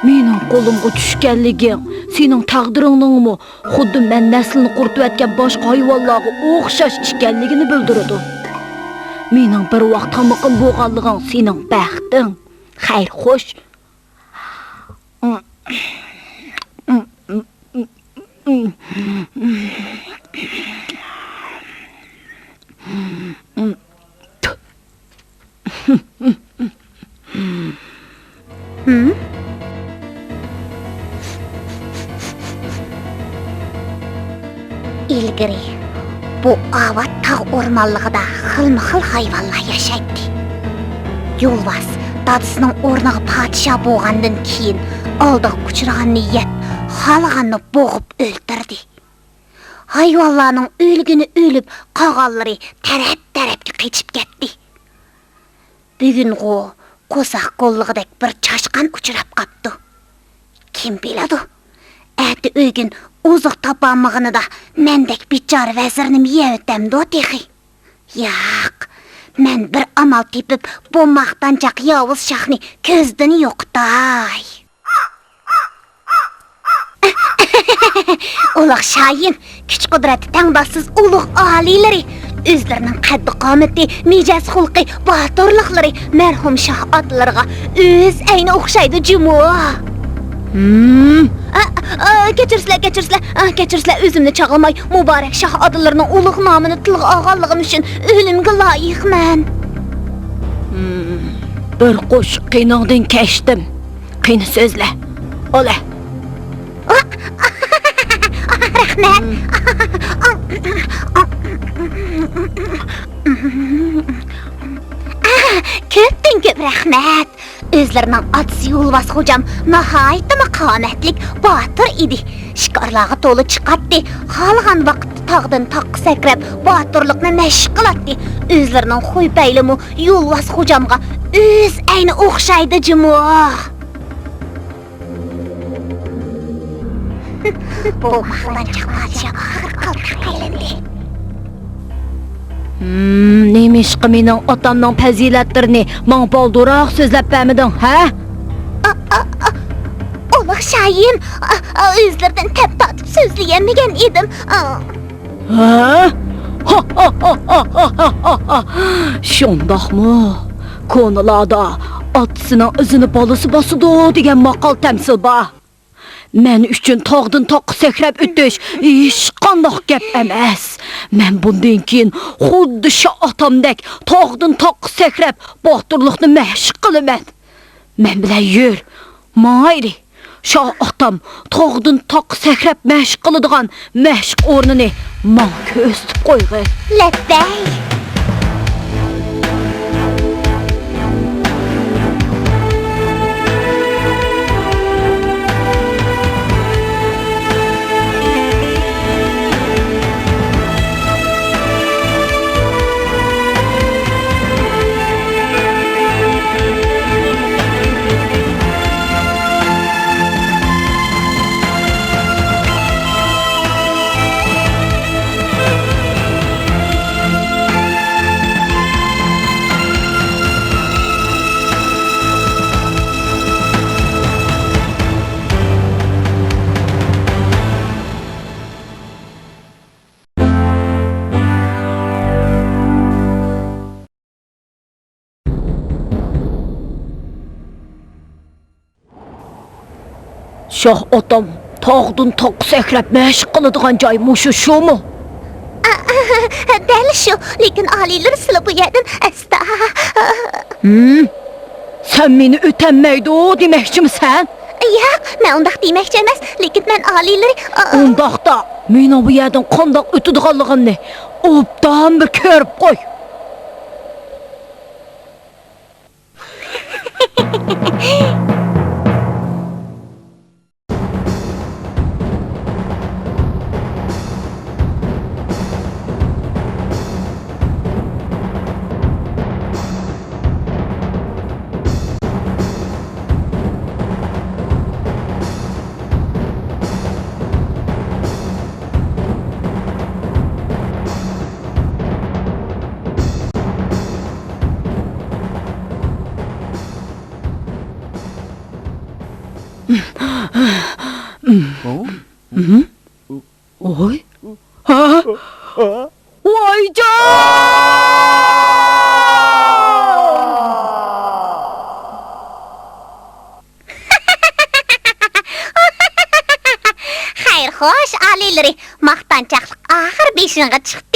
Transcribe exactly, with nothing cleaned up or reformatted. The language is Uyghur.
مېنىڭ قولۇمغا چۈشكەنلىكىڭ سېنىڭ تەقدىرىڭنىڭمۇ خۇددى مەن نەسلىنى قۇرۇتۇۋەتكەن باشقا ھايۋانلارغا ئوخشاش ئىكەنلىكىنى بىلدۈرىدۇ. مېنىڭ بىر ۋاق تامىقىم بولغانلىقىڭ سېنىڭ بەختىڭ. خەير، خوش. ئىلگىرى بۇ ئاۋات تاغ ئورمانلىقىدا خىلمۇ خىل ھايۋانلار ياشايتتى. يولۋاس دادىسىنىڭ ئورنىغا پادىشاھ بولغاندىن كېيىن، ئالدىغا ئۇچرىغاننى يەپ، خالىغاننى بوغۇپ ئۆلتۈردى. ھايۋانلارنىڭ ئۆلگىنى ئۆلۈپ، قالغانلىرى تەرەپ-تەرەپكە قېچىپ كەتتى. بۈگۈنغۇ قورساق قوللىغۇدەك بىر چاشقان ئۇچراپ قاپتۇ. كىم بىلىدۇ، ئەتە ئۆگۈن ئوزۇق تاپالمىغىنىدا مەندەك بىچارە ۋەزىرنىمۇ يەۋېتەمدۇ تېخى؟ ياق، مەن بىر ئامال تېپىپ، بۇ ماختانچاق ياۋۇز شاھنى كۆزدىن يوقىتاي. ئۇلۇغ شاھىم، كۈچ-قۇدرەتتە تەڭداشسىز ئۇلۇغ ئالىيلىرى، ئۆزلىرىنىڭ قەددى-قامىتى، مىجەز-خۇلقى، باتۇرلۇقلىرى مەرھۇم شاھ ئاتىلىرىغا ئۆز ئەينى ئوخشايدۇ جۇمۇ. ھىم. ئا، ئا، كەچۈرسىلەر، كەچۈرسىلەر، ئا، كەچۈرسىلەر، ئۆزۈمنى چاغلىماي، مۇبارەك شاھ ئاتىلىرىنىڭ ئۇلۇغ نامىنى تىلغا ئالغانلىقىم ئۈچۈن ئۆلۈمگە لايىقمەن. ھىم، بىر قوشۇق قېنىڭدىن كەچتىم. قېنى سۆزلە. ئالە. رەھمەت. كۆپتىن كۆپ رەھمەت. ئۆزلىرىنىڭ ئاتىسى يولۋاس خوجام ناھايىتىمۇ قامەتلىك، باتۇر ئىدى. شىكارلارغا تولا چىقاتتى. خالىغان ۋاقىتتا تاغدىن تاغقا سەكرەپ، باتۇرلۇقنى مەشىق قىلاتتى. ئۆزلىرىنىڭ خۇيپەيلىمۇ يولۋاس خوجامغا ئۆز ئەينى ئوخشايدۇ جۇمۇ. بۇ ماختانچاق پادىشاھ ئاخىرى قالتاق ئايلاندى. ھىم، نېمىشقا مېنىڭ ئاتامنىڭ پەزىلەتلىرىنى ماڭا بالدۇرراق سۆزلەپ بەرمىدىڭ، ھە؟ ئا، ئا، ئا، ئۇلۇغ شاھىم، ئا، ئا، ئۆزلىرىدىن تەپ تارتىپ سۆزلىيەلمىگەن ئىدىم. ئا. ھە؟ شۇنداقمۇ؟ كونىلاردا «ئاتىسىنىڭ ئىزىنى بالىسى باسىدۇ» دېگەن ماقال تەمسىل بار. مەن ئۈچۈن تاغدىن تاغقا سەكرەپ ئۆتۈش ھېچقانداق گەپ ئەمەس. مەن بۇندىن كېيىن خۇددى شاھ ئاتامدەك تاغدىن تاغقا سەكرەپ باتۇرلۇقنى مەشىق قىلىمەن. مەن بىلەن يۈر، ماڭايلى. شاھ ئاتام تاغدىن تاغقا سەكرەپ مەشىق قىلىدىغان مەشىق ئورنىنى ماڭا كۆرسىتىپ قويغىن. لەببەي. شاھ ئاتام تاغدىن تاغقا سەكرەپ مەشىق قىلىدىغان جاي مۇشۇ، شۇمۇ؟ ئا، ئا، دەل شۇ. لېكىن ئالىيلىرى سىلى بۇ يەردىن ئەستا. ھىم؟ سەن مېنى ئۆتەلمەيدۇ دېمەكچىمىسەن؟ ياق، مەن ئۇنداق دېمەكچى ئەمەس. لېكىن مەن ئالىيلىرى، ئا، ئا. ئۇنداقتا مېنىڭ بۇ يەردىن قانداق ئۆتىدىغانلىقىمنى ئوبدان بىر كۆرۈپ قوي. ۋوي. ھا؟ ۋايجان! خەير خوش ئالىيلىرى، ماختانچاقلىق ئاخىر بېشىڭغا چىقتى.